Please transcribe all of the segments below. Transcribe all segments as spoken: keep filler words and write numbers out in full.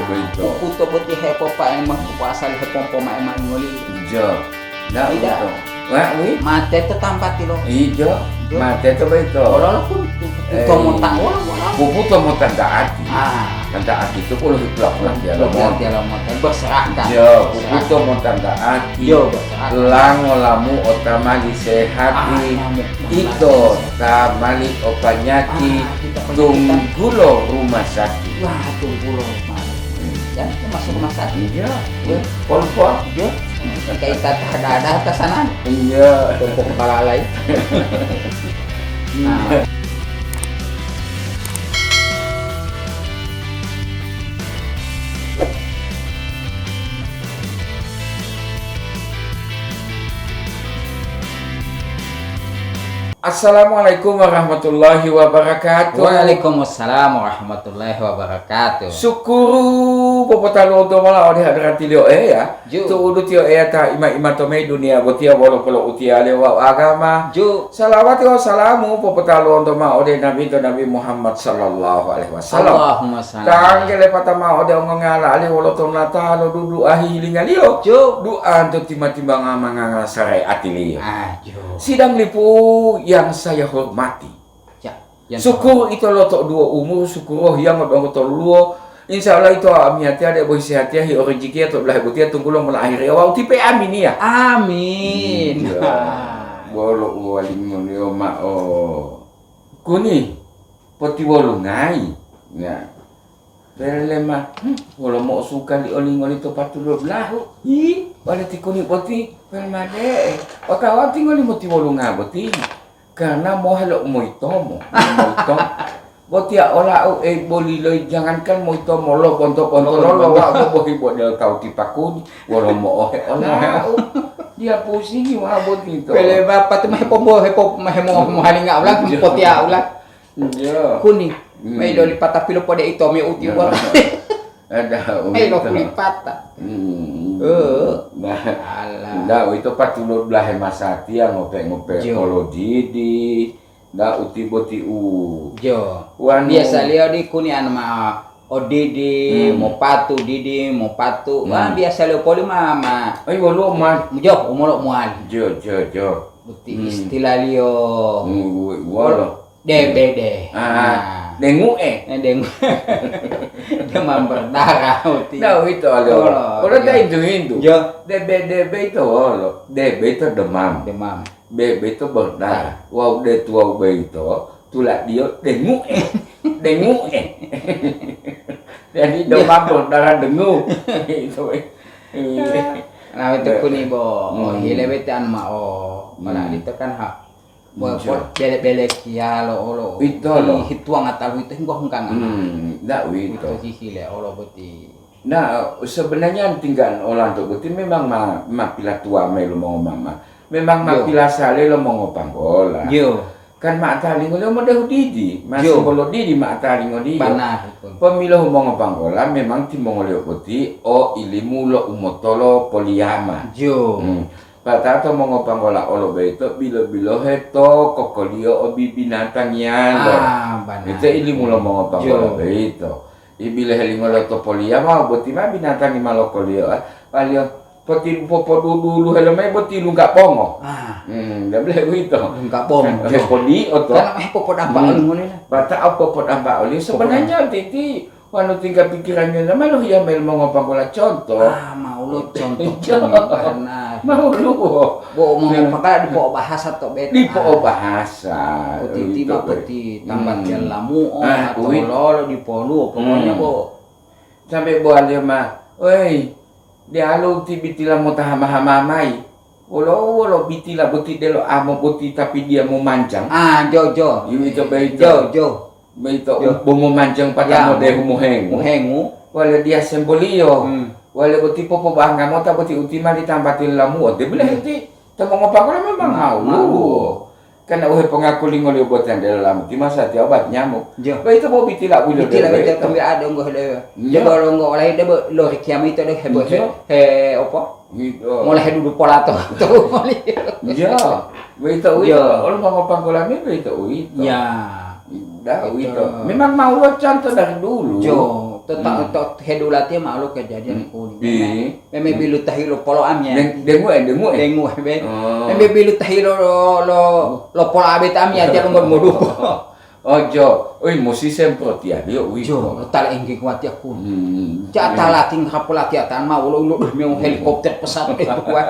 Boyito. Puputo boti hepopae ma, pupuasa li hepompo mae ma ngoli. Ijo. Nda Ida. Uwito. Wa, wi? Mate to tampati lo. Ijo. Ijo. Mate to boyito. Wolo-wolo pun puputo Eh, mota, wolo-wolo. Puputo mota nda ati. Ah. Nda ati to polo hipula-pula tiya lo Hipula mota. Tiya lo mota. Berserah, kan? Ijo, Berserah. Puputo mota nda ati. Ijo, berserah. Lango lamu otamali sehati. Ah, nyamuk. Ito tamali opanyaki. Ah, kita penyakit. Tunggulo rumah sakit. Wah, tunggulo. Ya, masuk rumah sakit. Iya, iya. Pol-pol. Iya. Kayak kita ada-ada atasanan. Iya. Pokok balalai. Nah. Assalamualaikum warahmatullahi wabarakatuh. Waalaikumsalam warahmatullahi wabarakatuh. Sukuru popotaluwonto mola ode hadratiliyo Eya. Ju. Tu'udu tiyo Eya ta ima-ima to mayi duniya botiya wolo polo'utiyaliyo wawu agama. Ju. Salawati wawu salamu popotaluwonto mao ode Nabinto Nabi Muhammad sallallahu alaihi wasallam. Allahumma salli. Tangge lepata mao ode ongongala alihu wolo tonulata lo dudu'a hihilingaliyo. Ju. Du'a to tima-timbanga manganga sare'atiliyo. Ah, ju. Sidang lipu yang saya hormati. Ya, yang Syukur ito lo to duwo umur, syukur hiyango donggo toluluwo. Insya Allah ito amiyatiya debo hisehatiya hio rejikiya to dulahe botiya tunggulo mola ahiriya wawu tipe aminiya. Amin. Iya. Bolo uwalingoliyo ma'o. Kuni, potiwolungayi. Ya. Pelema, hmm, wolo mo'osuka li olingoli to patulo dulahu. Hi, wale ti kuni boti, pelema de'e. Otawa tingoli motiwolunga boti. Karena mohe lo umoyitomo, umoyitomo. Botiya olau ei boliloi, jangankan moyitomo lo bonto-bonto lo, lo wa'u bohi bodelo tawu ti pakuni, wolo mo'ohe olau. Dia pusingi wa'u boti to. Pele bapa tu mahe pombo, he po-, mahe mo-, mohalinga ulang, potiya ulang. Iya. Kuni, hmm, mai loli pata pilo pode itomi utiwa. Ada Mai lo uwito. Kulipata. Hmm. Eh. Nah, Alah. Nda uwito patulo dulahe masatiya ngope-ngope Jo. Olodidi, nda utibo ti u. Jo. Wanu. Biasaliyo di kuni anu ma odidi, Hmm. Mopatu didi, mopatu. Hmm. Wah, biasaliyo poli ma, ma. Ai, woluwo ma. Jo, umolo muali. Jo, jo, jo. Boti Hmm. istilaliyo. Hmm, wolo. D B D. Ah, Nah. dengue. Eh, dengue. Demam berdarah, uti. Nah, uwito, alo. Olo, Olo iya. ta hintu-hintu. Yo. D B D B ito wolo. D B ito demam. Demam. B B ito berdarah. Nah. Wawu D tuwawu B ito, tuladiyo dengue. Dengue. Jadi, Iya. demam berdarah dengue. Itu, eh. Iya. Nah, itu Nah. kuni, bo. Hmm. Hile bete anu ma'o. Hmm. Ito kan ha-, Bo-, Iya. bo-, bele-, bele kiyalo olo. Ito lo. Hi-, hituwanga talu ito hinggo hungkanga. Hmm, ndak uwito. Uwito hihile olo boti. Nah, sebenarnya tinggal olanto boti memang ma, ma pilatuwa mayi lo mongomama. Memang ma Yo. pilasale lo mongopanggola. Yo. Kan ma atalingoliyo modehu didi, ma Yo. simbolo didi ma atalingoliyo. Banar, betul. Pomilohu mongopanggola memang timongoliyo boti o ilimu lo umotolo poliyama. Yo. Hmm. Patato mongopanggola olo boyito bilo-bilohe to kokoliyo o bibinatangiyalo. Ah, banari. Ito ilimu lo mongopanggola Jo. boyito. Ibilohe lingolo to poliyama boti ma binatangi ma lokoliyo, ah, waliyo poti-, popoduduluhe lomayi boti lungga bongo. Ah. Hmm, nda bole uwito. Lungga bongo, Jo. Hepodi'o to. Karena hepopodampa Hmm. olingoliyo. Bata'o popodampa oliyo. Popodampa. Sebenarnya titi Wonu tingga pikirangiyo ma lohiya mayi lo mongopanggola conto. Ah, maulo conto Iya. pemimpinan. Maulo. Bo mongopanggola dipo'obahasa to beta. Dipo'obahasa. Putiti Itu, ma Pak. Putiti tambah Hmm. jalamu'o Ah, atau uwit. lolo dipoluwo, pokoknya Hmm. bo. Sampai bo waliyo ma, "Oi, diyalu ti bitila mota hama-hama mayi." Wolo, wolo bitila boti delo amo boti tapi dia momanjang. Ah, jo, jo. Uwito boyito. Jo, jo. Boyito Jo. bo momanjang pata Ya, modehu mo-, mohengu. mohengu. Wale dia semboliyo. Hmm. Wale boti popobangga mota boti uti ma ditambati lamuo. De bele Hmm. henti, to mongopanggola memang Hmm, malu. malu. Karena uhe pongaku lingoliyo boti ande lamu ti masatiya obat nyamuk. Jo. Boyito bo bitila bulo Bitila de boyito. boyito, tombi ade onggo de. Jo. Debo longgo olayi debo lori kiyama ito de hebo Jo. he, he, opo? Gitu. Mulai dudu pola to, to muli. Iya, begitu, begitu. Iya. Olo mongopanggola me begitu, begitu. Iya. Dah, begitu. Begitu. Memang mau lo contoh dari dulu. Jo, To ta-, to hedulatiya ma'o lo kejadian kuni. Meme, meme bilu tahi lo polo'o amiyati. Dengue, dengue. Dengue, be. Oh. Meme bilu tahi lo, lo, lo, lo polo'o abeta amiyati lo ngodupo. Ojo, oi, musi semprotiyaliyo, uwito. Jo, lo tala engge kuwatiya kuni. Hmm. Ja tala ting hapolatiya tan ma wolo ulo duh mewu helikopter pesawat e kuwa.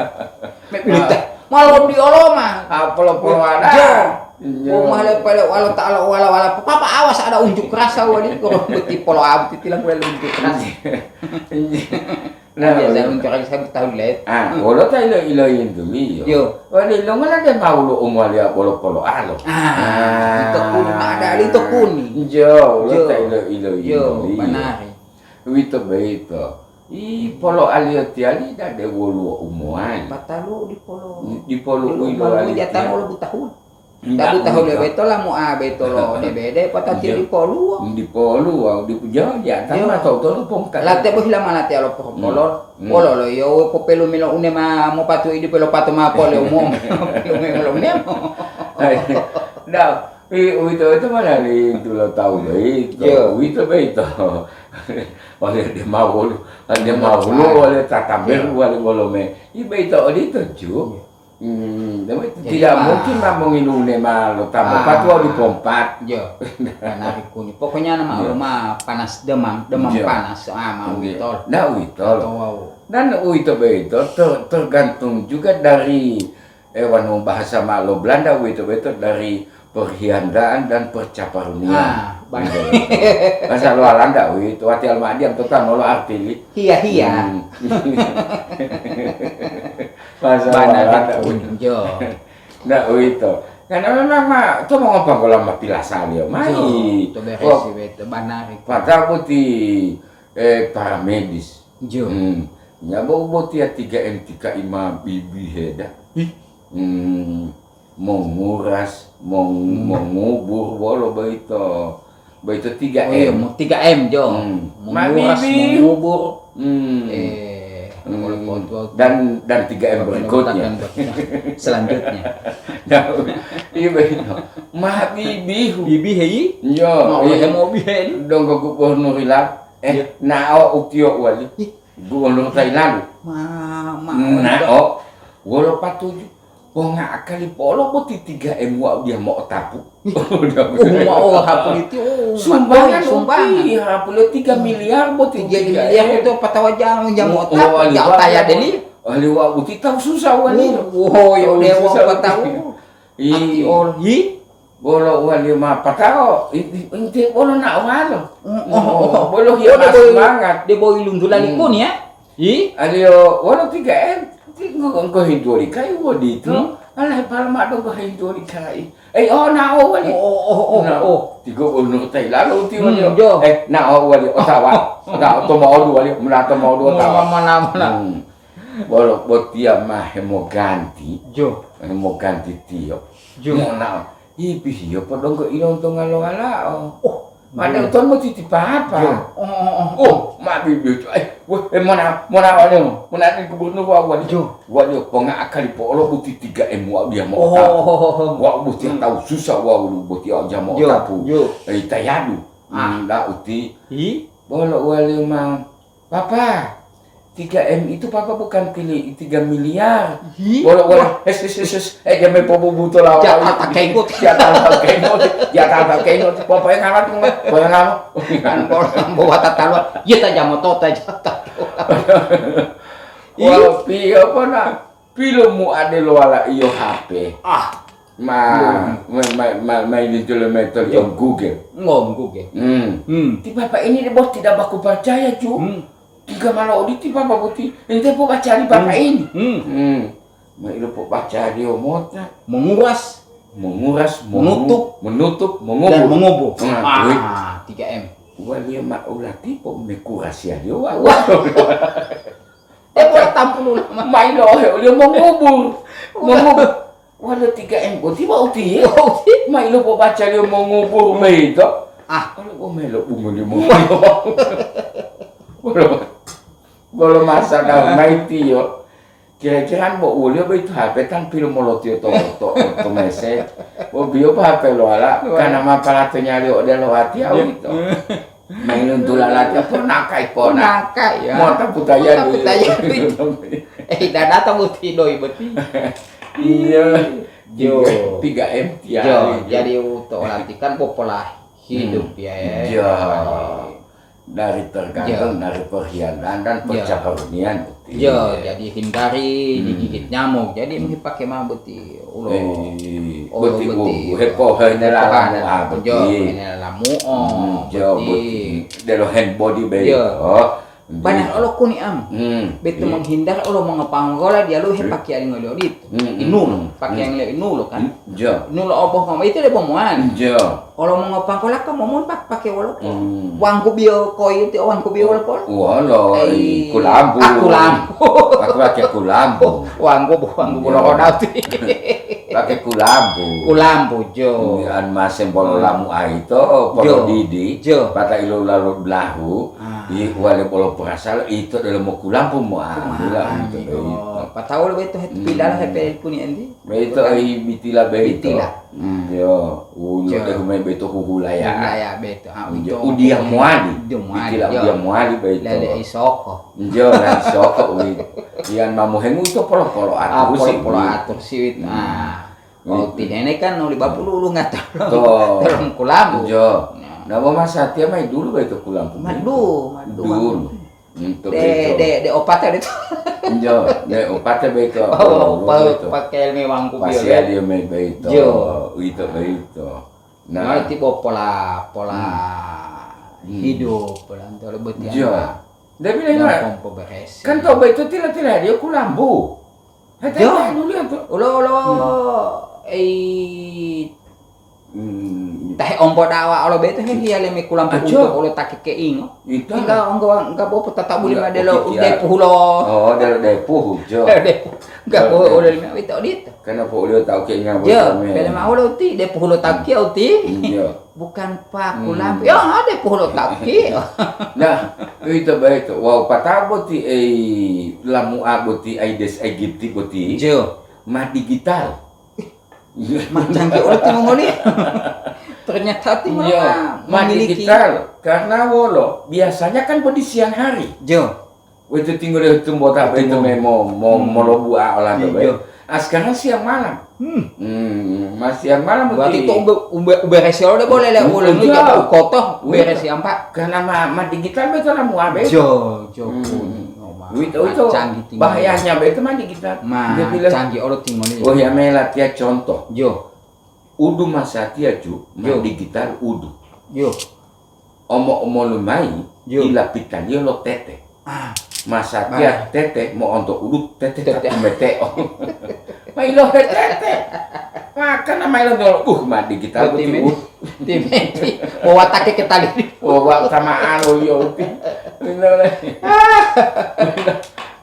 Me bilu tahi. Malo di oloma. Hapolo-polo ada. Jo. Iya. Umah le pele walo ta'ala wala-wala. Papa awas ada unjuk rasa wali. Kok beti polo abu titilang wali unjuk rasa. Iya. Nah, biasa unjuk rasa bertahun let. Ah, wolo ta ilo-ilo yintu liyo. Yo. Wali lo ngala de mau lo umwali bolo polo alo. Ah, itu kuni, ma ada ali itu kuni. Jo, wolo ta ilo-ilo yintu liyo. Yo, banari. Wito beito. I polo aliyo tiyali dade woluwo umowali. Patalu di polo. Di polo uilo wali tiyali. Wolo butahun. Ndak tahu ujo. Lebe tola mo abe tolo nebede patati. Iya. Dipoluwo. Dipoluwo, dipujo, ya, tan ma toto lu pongka. Late bohila mana te alo pokopolon. Hmm. Wolo lo yo popelu milo une ma mopatu idi pelo pato ma pole umo. Pelu milo une mo. Hai. Nah, i, uwito, uwito mana li tulo tawu beito. Iya. Uwito beito. Wale de mawulu, wale mawulu, wale tatamberu, wale wolome. I beito odito, ju. Iya. Hmm, demo itu tidak mungkin ma mongilune ma lo tambo pat wawu dipo empat. Jo, banari kuni. Pokoknya nama lo ma panas demam, demam panas, ah, ma uwitolo. Nah, uwitolo. Atau wawu. Dan uwito boyito ter-, tergantung juga dari, eh, wanu bahasa ma lo Belanda uwito boyito dari perhiandaan dan percaparunian. Ah, benar. Bahasa lo Walanda uwito, wati almadiam tota nolo arti li. Hiya-hiya. Hmm. Masalah banari kuni, jo. Ndak uwito. Karena memang ma, to mongopanggola ma pilasaliyo mai. Jo, to beresi beto, banari. Pata'o boti, eh, para medis. Jo. Hmm. Nyabo boti ya tiga M tiga I ma bibi heda. Ih. Hmm. Monguras, mong-, mongubur, wolo boyito. Boyito tiga M. Oh, iya, mo-, tiga M, jo. Hmm. Monguras, mongubur, eh, wolo potuwa. Dan, dan tiga M berikutnya. Selanjutnya. Nah, iya, boyito. Mabibihu. Bibi, hei? Iya. Mau iya. Hemo bihe ni? Donggo gubernur hilang. Eh, iya. Nao utiyo wali. Ih. Gubernur Thailand. Ma-, ma-, nao. Wolo patuju. Ponga akali polo boti tiga M wa'u diya mo'otapu. Uma o hapuliti, oh, sumbangan, sumbangan. Uti, hapuliti tiga miliar boti tiga miliar itu patawa jang, jang mo'otapu, oh, jang taya deli. Ahli wa'u boti tahu susah wali. Oh, oh, yo dewa patawu. Ati ol, hi? Bolo wali ma patao, i-, i-, inte bolo na walo. Mm, oh, oh, oh. Bolo hiya semangat. De boi luntu lali kuni ya? Hi? Aliyo, wolo tiga M, ti engko, engko hintuwo li kai woditu. Hmm? Alahe pala ma donggo hintuwo li kai. Ei, oh, na'o wali. Oh, oh, oh, oh, na'o. Oh. Tigo unu tai lalu ti wali. Hmm, jo. Eh, na'o wali otawa. Na'o to mo'odu wali, muna to mo'odu otawa. Muna, muna, muna. Hmm. Bolo botiya ma hemoganti. Jo. Hemoganti tiyo. Jo. Mo na'o. Ipihiyo podonggo ilontonga lo walao. Oh, madang ton motiti papa. Jo. Oh, oh, oh, oh. Oh, ma bibi tu. Eh, weh, eh, mona, mona wale mo. Mona ni gubernur wa wali. Jo. Wali ponga akali po olo buti tiga M wa dia mo. Oh, oh, oh, oh. Wa buti tahu susah wa lu buti aja mo tapu. Jo. Eh, tayadu. Ah. Hmm, da uti. Hi? Bolo wali ma. Papa, tiga M itu Papa bukan pili-, tiga miliar. Hi? Wala, wala, wah. Hes, hes, hes, hes. Eh, dia main popo buto lah. Dia apa tak kengkot. Dia tak, tak kengkot. Dia tak, tak kengkot. Papa yang ngalat, Papa yang ngalat. Kan bol-, bawa tataluan. Iya, ta jamo to, ta jamo to. Wah, piye apa, nak? Pilomuade lo walaiyo H P. Ah. Ma, ma, ma, ma, ma ini dulu metode om Google. Ngom Google. Hmm. Hmm. Ti papa ini bos tidak baku percaya, cu. Hmm. Tiga malo oditi papa boti. Ente po baca li papa ini. Hmm. Hmm. Ma ilo po baca dia mota. Menguras. Menguras, mengu-, menutup, menutup, mengubur. Dan mengubur. Nah, ah, tiga M. Wali ma ulati po mekuras ya dia. Wah. Wah. Eh, wala tampulu lama. Mai lohe oliyo mongubur. Mongubur. Wale tiga M boti wau tiye. Wau tiye. Mai lo pobaca liyo mongubur beito. Ah. Wale bo melo bungo liyo mongubur. Bolo, bolo masa daun mai tiyo. Kira-kira bo woliyo beito H P tan pilu molotiyo to, to, to mese. Bo biyo pa H P lo ala, karena ma palato nyaliyo odelo watiya wito. Mailuntu lalatiya ponaka ipona. Ponaka, ya. Mota putaya Mota dulu. Putaya dulu. Eh, dadata boti doi boti. Iya. Jo. Tiga, tiga M tiari. Jo, jadi uto olantikan popola hidup, hmm, ya, ya. Jo. Dari tergantung, jo, dari perhiasan dan, jo, percaronian, boti. Jo, jadi hindari, hmm, digigit nyamuk. Jadi, hmm, mesti pakai mah boti. Ulo, eh, ulo boti, boti. U, hepo, hene lalamu, ah, boti. Jo, hene lalamu, oh, hmm, jo, boti. Boti. Delo hand body baik. Jo. Oh. Banyak olo kuni am. Hmm. Betu, iya, menghindar olo mengepanggola dia lu he, hmm, pakaian ngoli odito. Hmm, hmm, inulo, hmm, pakaian, hmm, ngoli inulo kan. Hmm, jo. Inulo oboh ngoma itu debo muan. Jo. Olo mengepanggola kan momon pak pakai wolo po. Hmm. Wangku bio koi itu wangku bio wolo po. Wolo, ei, i, kulambu. Ah, kulambu. Aku pakai kulambu. Wangku, wangku, jo, bolo honati. Pakai kulambu. Kulambu, jo. An masem bolo, hmm, lamu aito, polo, jo, didi, jo, pata ilo lalu belahu, ah, i wale bolo perasal, ito dalam kulambu mo ambil, ah, ito, jo, ito. Patau lo beto het, hmm, pilala hepe kuni endi? Beto, bukan, ai bitila beto. Bitila. Hmm, jo. Ulo, jo, de humai beto huhulaya. Huhulaya beto. Ah, jo, ito udia muali. Udia muali, bitila, jo, udia muali beto. Lele isoko. Jo, na isoko, ui. Iyan mamuhengu ito polo-polo, ah, aturusi, polo-polo, ui, aturusi, ui. Hmm. Ah. Oh, hmm, tinene kan nuli bapulu ulunga tolong, to, tolong kulambu. Jo. Nah. Nah, bo masatiya mai dulu beto kulambu. Madu, madu, dulu. Madu. Untuk de, beto. De, de opata de to. Jo, de opata beto. Oh, apa pa-, beto? Pakai mewangku. Pasia dia mai beto. Jo. Itu beto. Nah. Nah, itu bo pola, pola, hmm, hmm, hidup, pola antara betian. Jo. Dia bilang, dan pompo beresi. Kan to beto tila-tila dia kulambu. Hete, jo, hete, dulu ya, tuh. Ulo, ulo, hmm, ei, hmm, tahe ompo dawa olo beto he hiya leme kulambu, ah, jo, untuk olo ta kekeingo. Ito. Enggak, enggak, enggak bopo tata buli. Enggak, madelo, oke, udah puhulo. Oh, delo de puhu, jo. Delo de puhu. Enggak, jo, bo, jo, olo lima wito odito. Kenapa uliyo tahu keinga, jo, boyito me? Pele ma'o lo uti, de puhulo takiya uti. Iya. Bukan paku, hmm, lampu. Ya, ada puhulo taki. Nah, itu baik. Wow, patabo ti, eh, lamu abo ti Aedes aegypti boti. Jo. Ma digital. Ih, ma canggih olo timongoli. Ternyata timongoli, iya, ma, ma memiliki digital. Karena wolo, biasanya kan bodi siang hari. Jo. Wetu tinggal di tumbo tabe itu. Tumbo. Me mo, mo, hmm, molobu a olanto be. Iya. Ah, sekarang siang malam. Hmm. Hmm, mas siang malam. Berarti itu ube, ube, ube resio de boleh le, hmm, ulang itu, iya, kotoh, ube resio ampa. Karena ma, ma digital betul lah muabe. Jo, jo, hmm, kuning, oh, ma, wito, ma wito canggih tinggi. Bahayanya be itu ma digital. Ma, dia bilang, canggih olo tinggi. Oh, ya, me latihan contoh. Jo. Udu masatiya ju, jo, ma digital udu. Jo. Omo-omolu mayi, yo, dila pitaliyo lo tete. Ah. Masatiya, baik, tete mo'onto udu, tete, tete, tatumbete'o. Mayi lo he tete. Makana mayi lo dolo, uh, ma digital. Betul, boti, men. Uh. Tim, tim. Wawatake ketali. Wawa sama alo yo uti. Benar.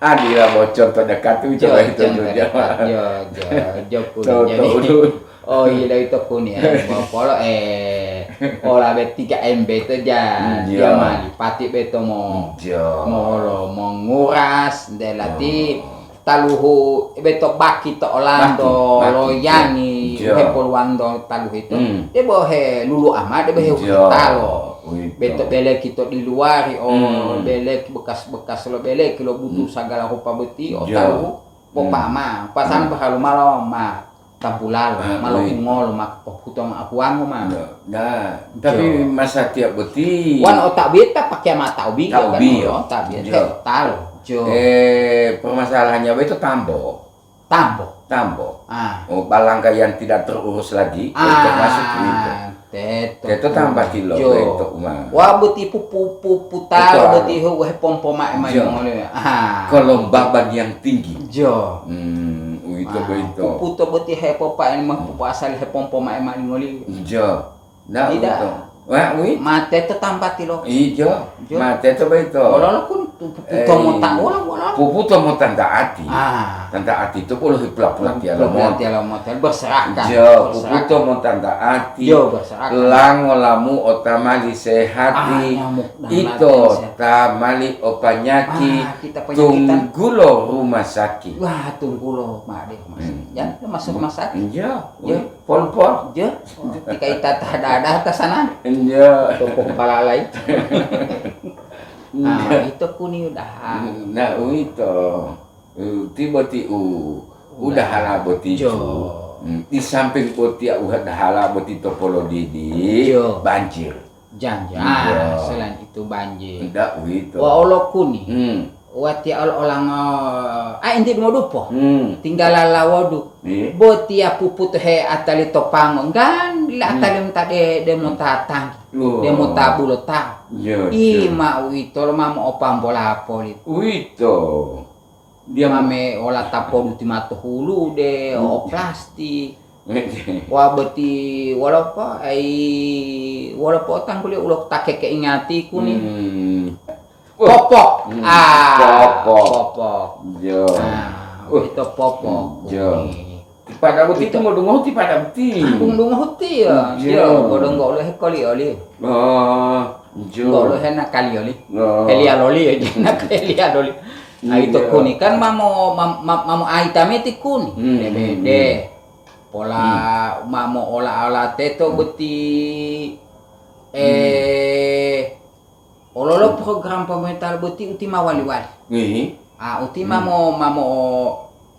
Adila bocor to dekat tu. Jo, coba itu jo, jo, dekat. Jo, jo, jo, pun. To, jadi, to, udu. Oh, iya, dari toko ni, eh, bawa polo, eh, ola be tiga M B to ja, hmm, dia, iya, mali pati beto mo, iya, mo olo, mo nguras, nde lati, oh, taluhu beto baki to olanto, baki, baki, loyangi, iya, hepoluwanto taluhu itu, hmm, dia bawa he lulu ama, dia bawa he, iya, talo. Wito. Beto beleki to di luari, oh, hmm, beleki bekas-bekas lo beleki lo butu, hmm, sagala rupa boti, oh, iya, taluhu. Popa, hmm, ma, pasang, hmm, pahalu malo ma tampulalo, ah, malo, oi, ungolo, ma pohuto ma ahuwango ma. Nah, nah, tapi, jo, masatiya boti. Wan otak beta pakai mata ubi, taubi, kan, jo, otak beta, jo, talo, jo. Eh, permasalahannya itu tambo. Tambo. Tambo. Ah. Oh, balangka yang tidak terurus lagi, ah, termasuk itu. Teto. Teto tambati lo, jo, teto uma. Wa boti pu-, pu-, pu-, putalo, betul, boti hu-, he pompo ma'e ma, jo, ngole. Ah. Kelembaban yang tinggi. Jo. Hmm, uwito, ah, boyito. Puputo boti he popa ma, hmm, pupu asali he pompo ma'e ma ngoli. Jo. Nah, tidak. Uwito. Wah, wi? Ma teto tambati lo. Ijo. Jo. Ma teto boyito. Ololo kun. Puputo mota wolo, wolo. Puputo mo tanta ati. Ah. Tanta ati to bolo hipula-pula tiala mota. Tiala mota, berserahkan. Jo, puputo mo tanta ati. Jo, berserahkan. Lango lamu o tamali sehati. Ah, nyamuk dan ito laten sehat. Tamali o panyaki. Ah, kita penyakitan. Tunggulo rumah sakit. Wah, tunggulo, Mak, deh, rumah sakit. Hmm. Ya, masuk rumah sakit. Iya, pol-pol. Iya. Oh, tika ita ta dada ta sana. Iya. Toko palalai. Nah, ito kuni udahan. Nah, uito. Eh, ti boti u, udahala boti. Jo. Hmm, di samping boti udahala boti to polodidi, jo. Banjir. Janji. Iya. Ah, selain itu banjir. Ndak uito. Wa olo kuni. Hmm. Watiya ol-, olango, ah, inti dumodupo. Hmm. Tinggala lawodu. Iya. Botiya puputu he atali to pango. Gan la atali mota de, de mota tanggi. Oh. De mota bulo ta. Iya, iya. Ima uwito lo ma mo'opambola poli. Uwito. Dia mame ola tapodu ti matohulu de, o plastik. Iya. Wa boti wolopo, ai, wolopo tangguli ulo ta kekeingati kuni. Hmm. Popok. Hmm, ah, popok. Popok. Jo. Ah, uwito popok. Jo. Pada boti itu modungohu ti pada boti. Modungohu ti ya. Jo. Jo, bodonggo lo hekoli oli. Oh, jo. Nggo lo hena kali oli. Oh. Helia loli ya, jena helia loli. Ah, ito kuni kan mamo, mam-, mam-, mamo aitame ti kuni. Hmm, de, de, hmm, de. Pola mamo ola-ola teto boti, eh, ololo program pemerintah boti uti ma wali-wali. Iya. Ah, uti ma mo, ma mo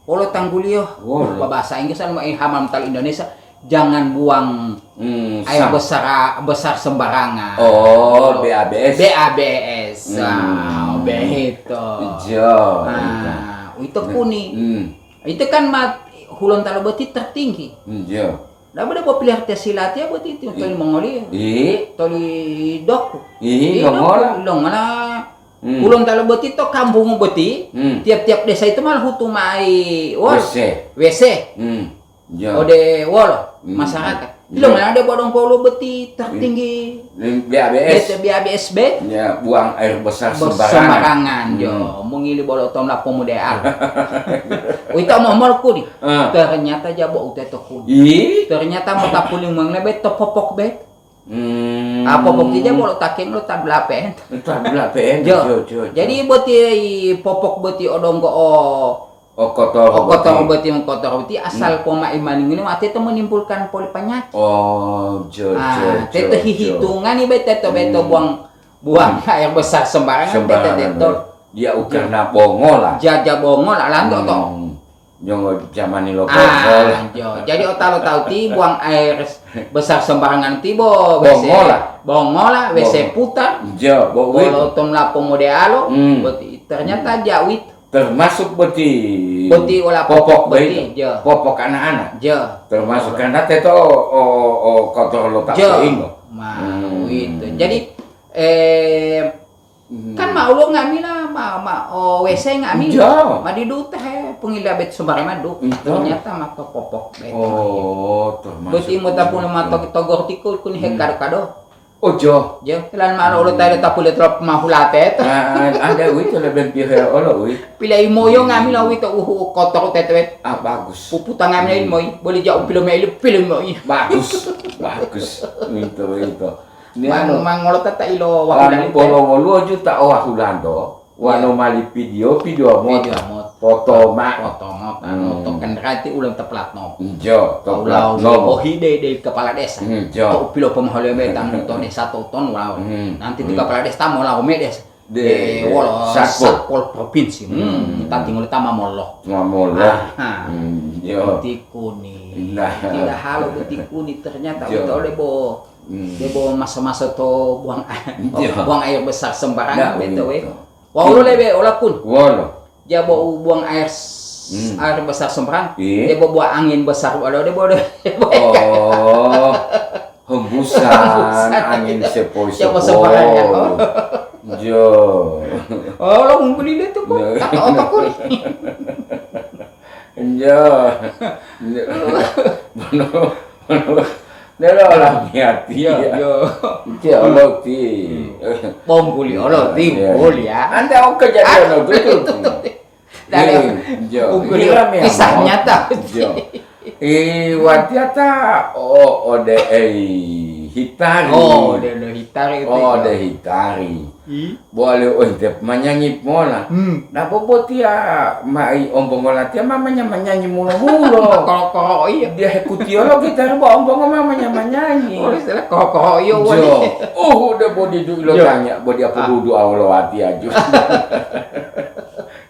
olo tangguliyo. Wolo. Bahasa Inggris anu ma, eh, hama mota Indonesia, jangan buang air besar, besar sembarangan. Oh, B A B S. B A B S. Hmm. Ah, begitu. Jo, ah, uwito kuni. Hmm. Itu kan ma-, Hulontalo boti tertinggi. Hmm, jo. Dabo debo pilihara te silatiya boti ti, iya, toli mongoliyo. Iya. Toli doku. Iya, iya, doku, longola. Longola. Hmm. Hulontalo boti to kampungu boti, hmm, tiap-tiap desa itu malah hutu mai, wol-, W C. W C. Hmm. Ya. Ode wolo, hmm, masyarakat. Ya. Longola de bodong polo boti tertinggi. Lim-, B A B S. B A B S B. Ya, buang air besar sembarangan. Sembarangan, jo. Hmm. Mongili bolo tom lapo mudeal. Uwito momol kuni. Ah. Ternyata jabo uteto kuni. Ih. Ternyata mota puling menglebe to popok be. Hmm. Ah, popok tija bolo takeng lo tablapen. Tablapen, jo, jo, jo. Jadi boti popok boti odonggo o, o kotor, o kotor boti. Boti, mengkotor boti asal, hmm, poma imaning ini mate to menimbulkan poli panyakit. Oh, jo, ah, jo, teto jo, jo. Hihitungani be teto, hmm, beto buang, buang air besar sembarangan, sembarangan, teto, teto. Dia ukarna bongola. Jaja bongola, lanto to. Hmm. Nyongo jamani lo, ah, bongola. Jo. Jadi, o ta lo tawu ti buang air besar sembarangan ti bo, W C, bongola. Bongola, W C putar. Jo, bo-, bolo tom lapo mudealo, hmm, boti, ternyata, hmm, jauh itu. Termasuk boti. Boti wala popok, popok boti, jo. Popok anak-anak. Jo. Termasuk karena teto o, o, o kotor lo ta, jo, seingo. Ma, hmm, itu. Jadi, eh, hmm. Kan ma ulo nga'amila, ma, ma, o, W C nga'amila. Iya. Ma didu ta he pungila bet sembarangan du. Iya. Ternyata ma to popok bet. Oh, termasuk. Boti mota pun ma to-, togor tiku kuni he, hmm, kado-kado. Oh, jo. Jo, lan ma ulo tayi tapu le trop ma hulate to. Nah, ada uwito leben pihe olo uwi. Pila imoyo nga'amila uwito uhu kotor teto bet. Ah, bagus. Puputa nga'amila, hmm, imoyi. Boli ja'u pilo me ilu, pilo imoyi. Bagus. Bagus. Uwito, uwito. Ni anu, mangolo tata ilo lanu wahulali bolo woluwo juta o wahulando, wano, iya, mali pidiyo, pidiyo mota. Pidiyo mota. Foto ma. Foto mota, hmm, no, to kendaraan ti ulang to plat nomor. Njo, to plat nomor. Ulawo bohi de, de kepala desa. Njo. To upilo pemahaliyo me tamu to desa to ton walawo. Hmm. Nanti ti, hmm, kepala desa ta molawo me desa. De, eh, wolo satpol. Satpol provinsi. Hmm. Hmm. Ta tinggal ta mamolo. Mamolo. Aha. Hmm, njo. Boti kuni. Nah. Tidak halo boti kuni ternyata, njo, betul debo. Hmm. Debo masa-masa to buang, iya, buang air besar sembarangan, nah, begitu, we. Wau lo lebe ola pun. Wolo. Dia bo buang air s-, hmm, air besar sembarangan. Iya. Debo buang angin besar, waduh, debo, debo. Oh, hembusan, hembusan, angin, iya, sepoi-sepoi. Dia mau sembarangan, oh. Jo. Oh, lo ngumpulin itu, Bu. Jo. Kata otak kuli. Jo. Jo. Bono, bono. Delo lamiyati. Iya, iya. Enti olo ti. Hmm. Bongguli olo ti, iya, bongguli ya. Anta oke jadi olo tutu. Dari iya, bongguli kisah nyata. Iya. I watiata o ode ei hitari. Oh, ode, ode hitari itu. Oh, ode hitari. Bowali ointe manyanyi mola. Hmm. Napo botiya mai ombongo latiya ma manya-manyanyi mulo-mulo. Koro-koro iya. Dia hekutiyo lo gitar bo ombongo ma manya-manyanyi. Oh, istilah koro-koro iya wali. Jo. Oh, udah bo didu ilo tanya, bo dia pududu awolo watiya jo.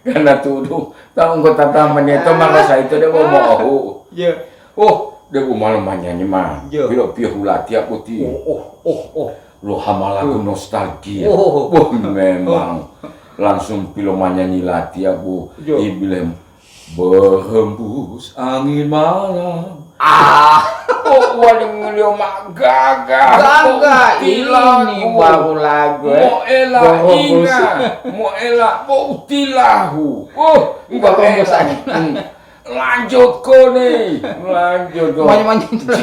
Karena tudu, tahu anggota taman itu malah saya itu dia mau mau. Iya. Oh, debo malo manyanyi ma. Iya. Pilo piyo hulatiya boti. Oh, oh, oh, oh. Lo hamalaku nostalgia. Oh. Wah, memang. Oh. Langsung pilo manyanyi latiya, Bu. Iya. Ibilem, "Berhembus angin malam." Ah. Oh, wali ngeliyo mak gagah. Gagah, ini baru lagu, eh. Mo ela inga, mo ela bo utilahu. Oh, berhembus angin. Hmm. Lanjut koni, lanjut koni. Maju-maju terus.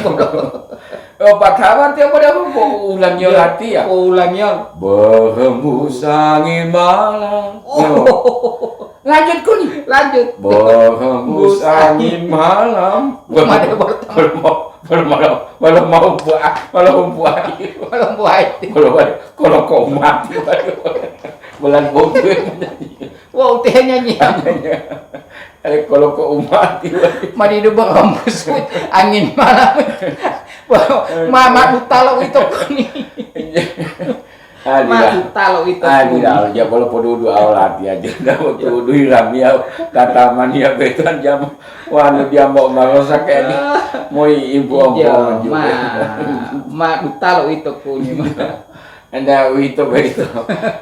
Oh, patawa tiap pada aku mau ulangi latihan. Mau ulangi. Berhembus angin malam. Oh. Lanjut koni. Lanjut. Berhembus angin malam. Belum ada, baru tamat. Belum mau, belum mau, belum mau buat, belum buat. Belum buat. Belum buat. Kalau kau mati, bulan bau. Wah, utihnya nyi. Kalau kau mati, mati itu berhembus angin malam. Wah, ma, ma utalo itu koni. Ma utalo itu koni. Adila, ya kalau podudu awal hati aja. Ndak podudu hiram ya. Kata mania betuan jam. Wanu dia mau marosa kayak ini. Moi ibu ompong juga. Ma, ma utalo itu koni. Enda uwito boyito.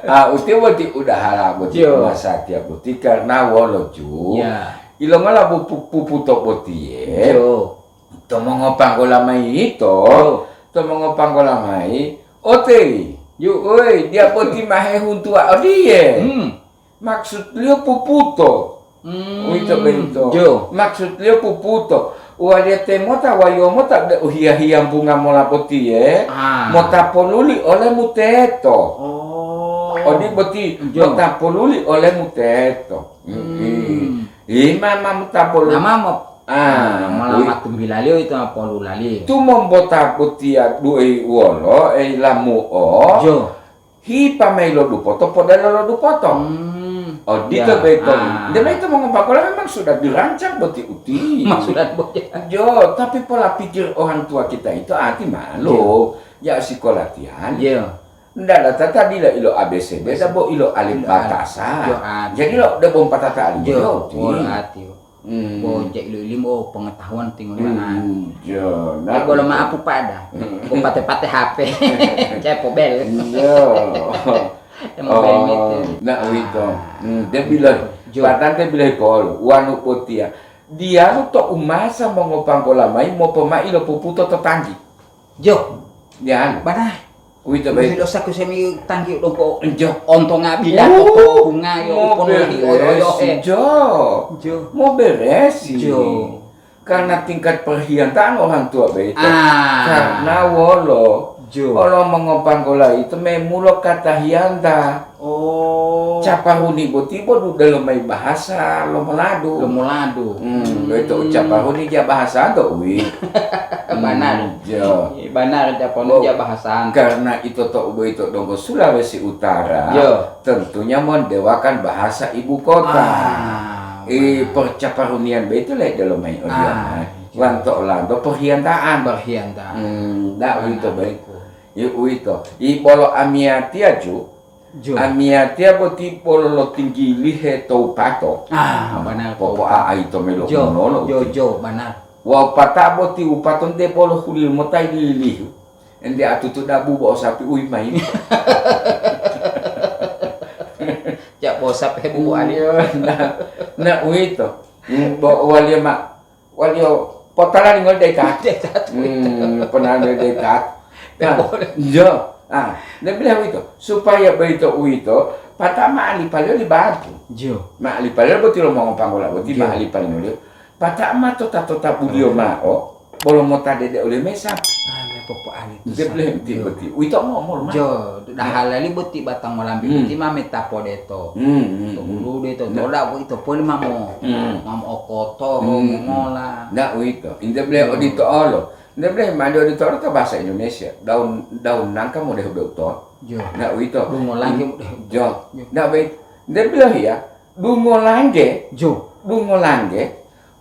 Ah, uti boti udahala boti masatiya boti karna wolo ju. Ya. Ilongola bu pu-, puputo botiye. Jo. To mongopanggola mayi yito. Jo. To mongopanggola mayi. Ote, ju, oi, dia boti mahe huntuwa odiye. Hmm. Maksudliyo puputo. Hmm, uwito boyito. Jo. Maksudliyo puputo. Uwaliya temota, wayuwo mota de uhiya-hiya mbunga mola botiye, ah, mota poluli olemu teto. Oh. Odi boti, jo, mota poluli olemu teto. Hmm. Hmm. Ima ma mota poluli. Nama mo-, ah, ah, mola wi-, matumbilaliyo ito ma polulaliyo. Tumombota botiya duwei wolo, ei lamu'o. Jo. Hipa mayi lo dupoto, podelo lo dupoto. Hmm. Odito boyito. Ya. Ah. Nde boyito mongopakola memang sudah dirancang boti uti. Maksud boti. Jo, tapi pola pikir orang tua kita itu ati malu. Jo. Ya sikola tian. Jo. Nda ada tata dila ilo A B C D, dabo ilo alif batasa. Jo, ati. Jadi lo, dabo patata alif jo, jo, uti. Wolo ati. Hmm. Bo ja ilu-ilimu, oh, pengetahuan tinggal. Hmm, jo, nah, bolo gitu. Maapu pada. Hmm. Bo pate-pate H P. Cepo bel. Iya. Temo bel meter. Oh, nah, uwito. Ah. Hmm, dia bilang, jo, padahal dia bilang, "Kol, wanu botiya." Diyalu to umasa mongopanggola mayi mopomai lo puputo to tanggi. Jo. Diyalu. Bana. Uwito boyito. Musi lo saku semi tanggi dongko. Jo. Onto ngabila to bunga yo mo upono di beres, oyo-oyo he. Jo. Jo. Mo beresi. Jo. Karena tingkat perhiantaan orang tua boyito. Ah. Karena wolo. Jo. Olo mongopanggola itu memulo kata hianta. Oh. Caparuni boti bo dudelo mayi bahasa lo Moladu. Lo Moladu. Hmm, hmm. Boyito caparuni ja bahasa to, wi. Banar. Hmm, jo. Banar, caparuni ja bahasa. Karena ito to boyito donggo Sulawesi Utara, jo, tentunya mendewakan bahasa ibu kota. Ah, eh, banar. Percaparunian boyito le delo mayi odiyan. Ah, jo. Wanto olanto perhiantaan. Perhiantaan. Hmm, ndak uwito boyito. Banar. Yo uwito. I bolo amiyatiya ju, jo, amiyatiya boti bolo lotinggilihe to wupato. Ah, banar, popo'a'ayi to melo jo, hunolo jo, uti. Jo, banar. Wawu pata boti wupato nte bolo hulilimotayi lilihu. Ente atutu dabu bo sapi uyi mayi. Ja bo sapi hebubu ali. Iya, nah, nah, uwito. Hmm, bo waliya ma-, Waliyo potala lingoli dayi tatu. Dayi tatu. Hmm, potala lingoli dayi tatu. Nah, iya. Ah, nde bilang uwito, supaya boyito uwito, pata ma'alipaliyo li bantu. Jo. Ma'alipaliyo boti lo mongopanggola boti, jo, ma'alipaliyo. Pata ma tota-tota buliyo ma'o, bolo mota dede oliyo mesa. Ah, betul. Popoali. Nte ble ti boti. Uwito mo, mo, ma. Jo, dahalali boti batang molambi Hmm. boti ma meta podeto. Hmm, hmm, To hmm. ulu de to Ya. tola, uwito poli ma mo, Hmm. ma mo okoto, Hmm, hmm. mongola. Nda uwito. Nte ble Hmm. odito olo. Nte ble made odito olo to bahasa Indonesia. Daun, daun nangka mo dehu to. Jo. Nda uwito. Dungo langge In-, mo dehu. Jo. Jo. Nda be, nte ble ya, dungo langge. Jo. Dungo langge,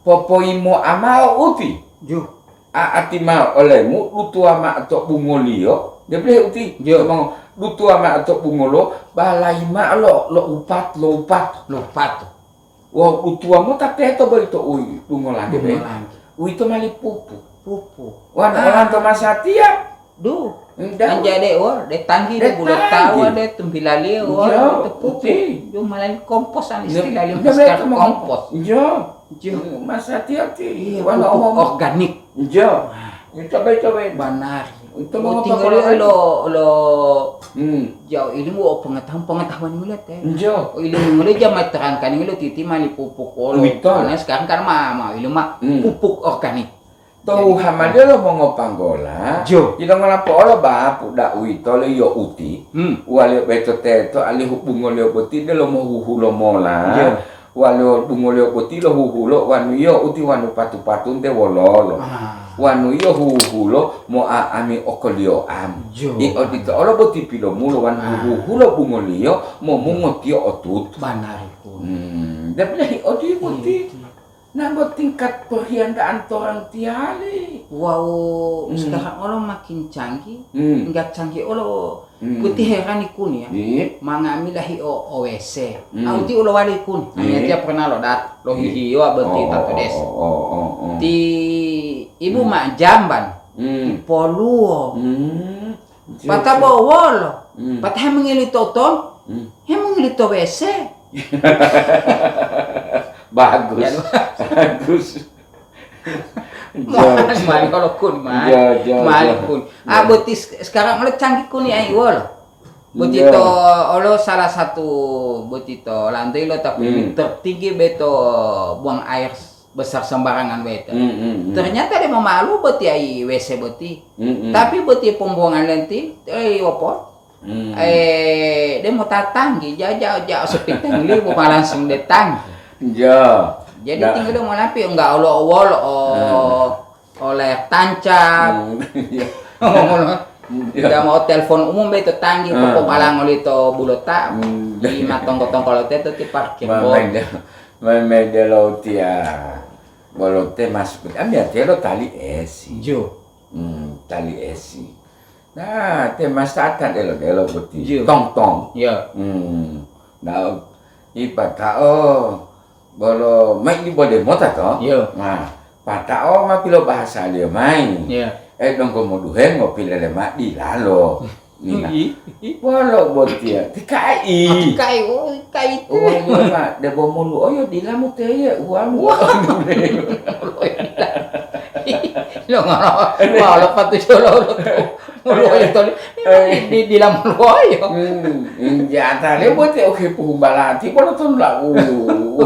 popoyimoa mao uti. Jo. A'ati mao olemu dutuwa mao to bungoliyo, debehe uti, Jo. Dutuwa mao to bungolo, balayi mao lo, lo upat, lo upat. Lo upat. Wawu dutuwa mota teto boyito uyi dungo lante be. Dungo lante. Uwito mali pupu. Pupu. Wanu Ah. olanto masatiya. Duh. Nda Anjade wol, de tanggi De de bulo tanggi. tawa de tumbilaliyo wol Jo, de pupu. Uti. Yo malali kompos an Nda, istilahli nda masker beto mo kompos. Jo. Jo. Mas hati-hati. Iya, Wano pupuk omo-, organik. Jo. Nah. Coba-coba. Banar. Itu mau Tinggal apa lo, lo, Hmm. jauh ilmu, oh, pengetahuan, pengetahuan ngeliat ya. Jo. Oh, ilmu ngeliat jam terangkan ngeliat titi mani pupuk olo. Betul. Karena sekarang kan ma, ma ilmu ma Hmm. pupuk organik. Tohu Jadi, hamade lo mongopanggola, Jo. Ilo ngolapo olo bapu da uwito lo yo uti, Hmm. wali beto teto alihu bungoliyo boti de lo mohuhulo mola. Jo. Waliyo bungoliyo boti lohuhulo wanu yiyo uti wanu patu-patunte wololo. Ah. Wanu yiyo huhulo moa'ami okoliyo'amu. Jo. I odito olo boti pilomulo wanu Ah. huhulo bungoliyo momungotiyo otutu. Banari pun. Hmm, deblehi odi boti. Iya, iya. Nanggo tingkat perhiandaan torang tiyali. Wawu Hmm. sekarang olo makin canggih, Hmm. enggak canggih olo Hmm. Kuti herani kuni ya. Iya. Manga'amila hi'o o W C. Hmm. Au ti ulowali kuni. Iya. Amiyatiya pernah lo dat, lo Iya. hihiyo boti Oh, tato oh, des. oh, oh, oh, oh. Ti ibu Hmm. ma jamban. Hmm. Poluwo. Hmm. Pata Iya. bowolo. Hmm. Pata hemengili toton. Hmm. Hemengili to W C. Bagus. Ya, Bagus. Jo, jo. Mali olo kun, mali. Jo, jo, Mali jo. kun. Jo. Ah, boti sek-, sekarang olo canggih kuni ai wolo. Boti Jo. to olo salah satu boti to lantai lo tapi Hmm. tertinggi beto buang air besar sembarangan beto. Hmm, hmm, hmm. Ternyata dia memalu boti ai W C boti. Hmm, hmm. Tapi boti pembuangan lenti, eh, opo? Hmm. Eh, dia mau tatanggi, ja-, ja-, ja-, sepiteng libu ma langsung dia tanggi. Jo. Jadi Da- tinggal dia mau lampi, enggak olo-olo, oh, Hmm. oleh tancap. Hmm, iya. Ngomong, Hmm, iya. Dia mau telepon umum be itu tanggi, Hmm. pokok balang oli to bulota, Hmm. di matongko-tongko lo teto ti parkir Ma-, bot. main dia, main, main dia lo tia. Bolo te masuk, ambil dia lo tali esi. Jo. Hmm, tali esi. Nah, te masatan delo-delo boti. Iya. Tong-tong. Iya. Hmm. Nah, ipatao bolo mai di bode mota to? Iya. Nah, patao ma pilo bahasaliyo mai. Iya. Eh, donggo moduhe ngopilele ma dilalo. Nina. Iya. Bolo botiya, tikai. Ah, tikai, oh, tikai itu. Oh, iya, Pak. Debo molu, oh, iya, dila muteye, uang. Wah. Lo ngono, wah, lo patu solo lo tu. Mulu oyo toli. Eh. Di, di, di lamulu oyo. Hmm, injata le bote oke puhumbalati, bolo ton la u, u,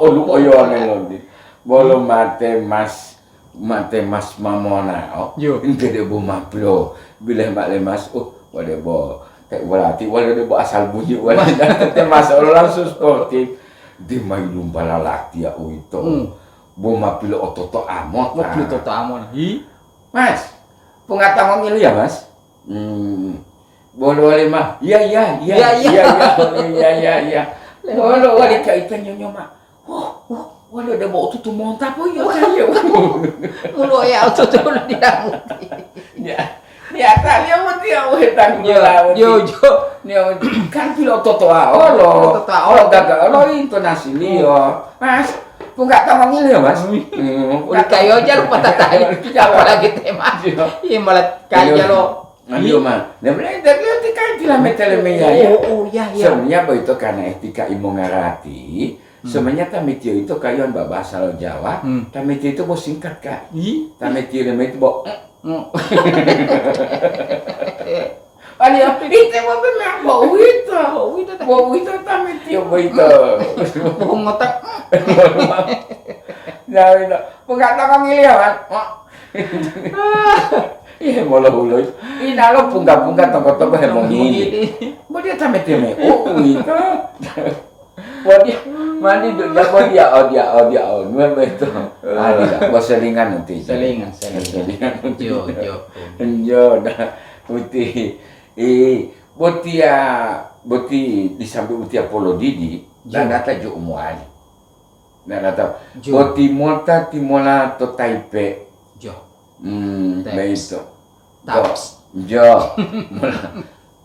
olu oyo ane londi. Bolo mate mas, mate mas mamona, oh. Yo. Inte de bo maplo, bileh mak le mas, oh, wale bo. Te walati, wale de bo asal bunyi, wale. Wah. Te mas olo langsung sportif. Di mai lumbala latiya uwito. Hmm. Bo mapilo ototo amota. Mapilo ototo amota. Hi? Mas, pungata mongiliya, Mas? Hmm. Bolo wale ma. Iya, iya, iya. Iya, iya. Iya, iya, iya, iya, iya. Lewat. Bolo wale kaita nyonyo ma. Wah, wah, wale de bo tutu monta po iya kaliya. Mulo ya tutu di damu. Ya. Ya, taliya mati ya, wetang Yo, gula, yo, wati. Yo. Ni, kan pilo totoa olo. Totoa olo. Olo gaga olo intonasi liyo. Mas, pungata mongiliya, Mas? Hmm. Hmm. Udah kayo aja lupa tatanya. Iya. Apalagi tema. Iya. Iya, malah kaya lo. Ayo, Ma. Nah, benar, dari nanti kan kilometer meja, ya. Oh, oh, iya, iya. Sebenarnya apa itu karena etika imongarati? Hmm. Sebenarnya tamitiyo itu kayuan babasa lo Jawa, Hmm. tamitiyo itu bo singkat, Kak. Ih. Tamitiyo itu bo, Hmm. Aliyo, ite bo benar, bo uwito. Bo uwito ta. Bo uwito tamitiyo bo ito. Bo ngotak. Nah, itu. Pungata mongiliya, Mas? Ihe molohuloyi. Inalo pungga-pungga toko-toko hemongili. Bo dia tamete me uwito. Bo dia mandi du-, dia bo dia, oh, dia, oh, dia, oh, nuwe beto. Ah, dia, bo selingan nanti. Selingan, selingan. Selingan nanti. Jo, jo. Jo, dah. Putih. Eh, botia, boti disambi botia polodidi, Jo. Dan data jo umuali. Ndak data. Jo. Boti mota timola to Taipei. Jo. Hmm, Taps. Beito. Taps. To, jo. Mula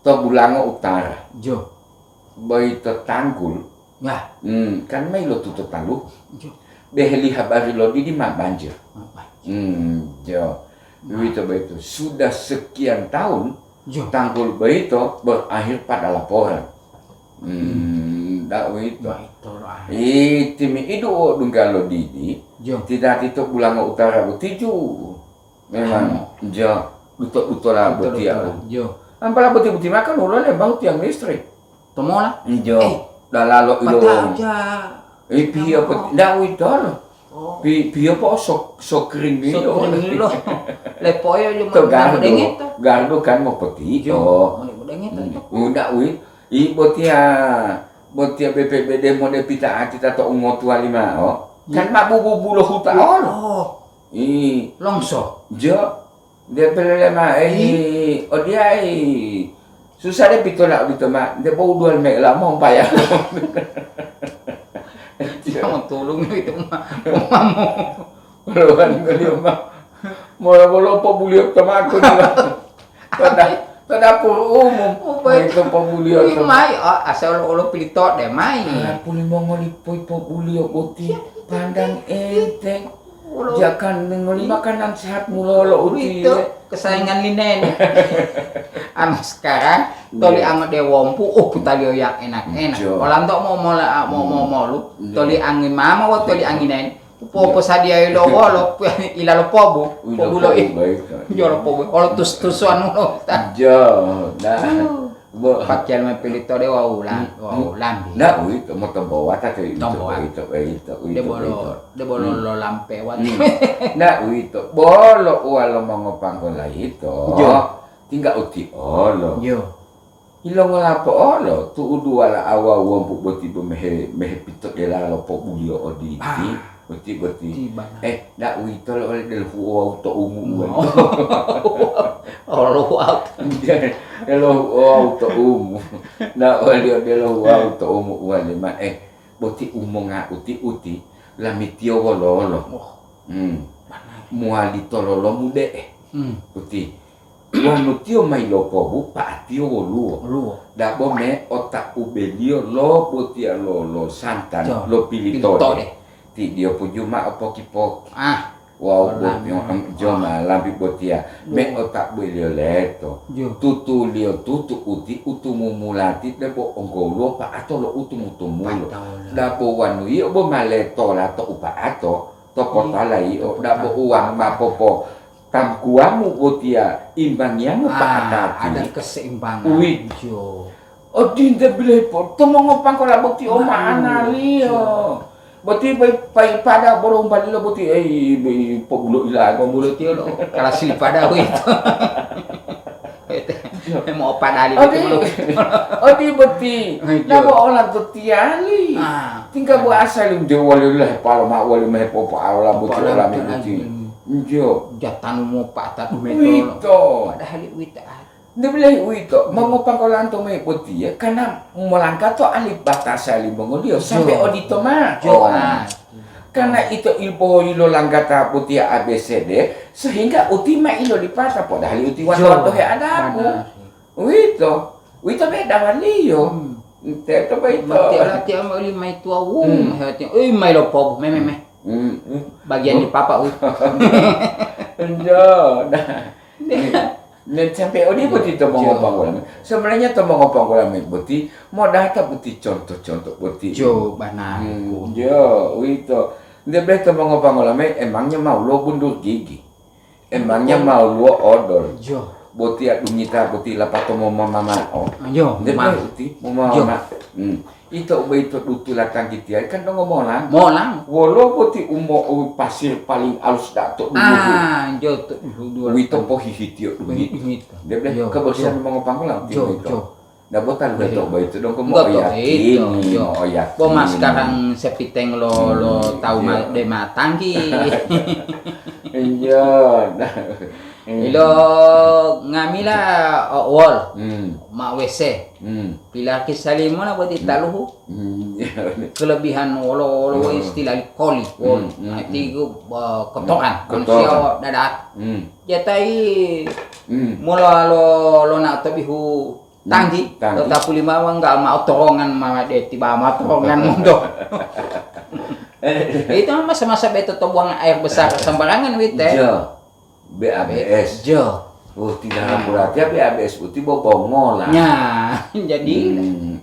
to Bulango Utara. Jo. Boyito tanggul. Ya. Hmm, kan mayi lo tuto talu. Jo. Beheli habari lo didi ma banjir. Ma banjir. Hmm, jo. Nah. Uwito boyito. Sudah sekian tahun, Jo. Tanggul boyito berakhir pada laporan. Hmm, ndak uwito. Boyito lo ah. Itimi'idu o dungga lo didi, Jo. Tidati to Bulango Utara botiju. Memang, Ano. Jo, duto-dutola Duto-dutola. Botia. Jo. Ampala boti-boti makan ulo lembang tiang listrik. Tomola? Jo. Eh. Dalalo ilo. Pataja. Eh, piyo Yang pet-, ndak uwito lo. Oh. Pi-, piyo po so-, sokring So, iyo. Kering lo. Lepoyo yo To mo-, gardu. Modenge to. Gardu kan mopoti. Jo, Oh. Moni modenge to. Hmm. Udah wi. I botia, botia B P B D mode pita ati tato ungotuali mao. Iya. Kan ma bubu-bulo huta Iya. Olo. Oh. I. Longso. Jo. De pelele ma, eh, Ih. Odiai. Susah de pitola odito ma, de bau dual me la mo paya. Dia mau tolong itu ma, mau. Lohan beliau ma. Mola bolo po buliau tamaku dia. Pada, pada dapur umum. Oh, baik. Itu po buliau Ih, tama. Mai, oh, asal olo pilito de mai. Ala puli mongoli poi po buliau boti. Siap. Pandang enteng. Ulo. Jangan ngoli makanan sehat mulolo Uwito, utiye. Kesayangan li nene. Anu sekarang, toli Iya. Ango de wompu, oh, putaliyo yang enak-enak. Iya. Olanto mo mola, mo, mo, Hmm. Molu, Iya. Toli angi mama, wo toli angi nene. Po, Iya. Posadiya lo wolo, ila lo pobu, Uwito pobu lo pobu, i. Baik. Iya lo pobu, olo tus-, tusuan lo. Iya, nah. Uh. Bo. Pakiyal mepilito de wawu la-, Hmm. Wawu lambi. Nah, uwito, motombowata to uwito, Tombowata. Uwito, uwito, uwito, De bolo, uwito. De bolo Hmm. Lo lampe wati. Hmm. Nah, uwito, bolo uwalo mongopanggola yito. Jo. Tingga uti olo. Jo. Ilongola po olo, tu'udu wala awa wompu boti bo mehe, mehe pito delalo pobuliyo oditi. Ah. Boti, boti. Ti bana. Eh, ndak uwito lo ole delohuo wawu to umu uwali. Oh. Olo wawu. Delohuo wawu to umu. Ndak wali delohuo wawu to umu uwali ma. Eh, boti umonga uti-uti, lamitiyo wololo. Oh. Hmm. Bana. Muwali tololomu de'e. Hmm. Uti. Wonu tiyo ma yilopobu, pa'atiyo woluwo. Woluwo. Dabo me ota ubeliyo lo botiya lo, lo santa, Jo, lo pilitode. Pilitode. Ti diyo pujuma opoki-poki. Ah. Wawu Oh, botiyo, lambi. Em, jo Wah. Ma lambi botiya. Jo. Me ota ubeliyo leto. Jo. Tutuliyo tutu uti utumumulati debo onggoluwo pa'ato lo utumu-tumulo. Pa'ato lo. Dabo wanu yi'o bo ma letola to upa'ato. To kota Iya, layi'o, to kota. Dabo uwang ma popo tamkuwamu botiya imbangiyango Ah, pa'atati. Ada keseimbangan. Uwito. Jo. Odinte bilohi po, to mongopanggola boti o Ma'aluso. Ma'analiyo. Boti pai, pai pada bolo umbalilo boti, eh, bai pobulo ilago. Pobulo tiyo lo, kala silipada uwito. Mo padali Odi, betul. Odi boti. Iya. Nabo olanto tiyali. Ah. Tingga bo asali nde wali lehepalo ma wali mehepopo aola boti Popola olami betul, boti. Amin. Njo. Jatanu mo pata dume Uwito. Tolo. Padahal uwito ah. Nde bilahi uwito, mongopanggolanto mayi botiye, karena molanggato ali batasa limongoliyo sampai Jo. Odito ma. Jo, Oh. Ah. Karena ito ilboyi lo langgata botiya A B C D, sehingga uti ma ilolipata, padahal uti Jo. Wato-wato he adabu. Benar. Uwito, uwito beda waliyo. Hmm. Teto boyito. Berarti latihan oli mai tua wum, Hmm. hati, oi, mai lo pobu, me, me, me. Hmm, hmm. Bagian Oh. Di papa, ui. Enjo, nah. Nih. Nih, sampai odi boti to Jo. Mongopanggola. Sebenarnya to mongopanggola me boti, modata boti contoh-contoh boti. Jo, benar. Hmm, jo, uwito. Nde be to mongopanggola me, emangnya mau lo bundur gigi. Emangnya Betul. Mau luo odol. Jo. Boti adungita boti lapato momamamao. Jo, Nde ma. Be uti momamama. Jo. Hmm. Ito boyito dutula tanggi tiyali kan donggo molang. Molang. Wolo boti umo u pasir paling alus da'a to duluhu. Ah, jo to duluhu. Uwito pohihitiyo dungito. Dungito. Dia bilang, kebersihan mongopanggola uti jo, uwito. Jo. Ndak bota lu beto boyito donggo mo'oyakini, mo'oyakini. Bo mas sekarang sepiteng lo, lo tahu ma-, de matanggi. Iya. Ilo ngamila o wol, ma W C. Pilarki salimona boti taluhu. Kelebihan wolo, wolo istilah koli, wol. Nah, itu, eh, kotoran, manusia o dadak. Jatai mula lo, lo na tobihu tanggi, tanggi. Lo tapuli mama enggak mau torongan mama de tiba mau torongan mondo. Itu masa-masa beto to buang air besar sembarangan wite. Iya. B A B S. Jo. Oh, tidak berarti B A B S putih bobongola. Nah, jadi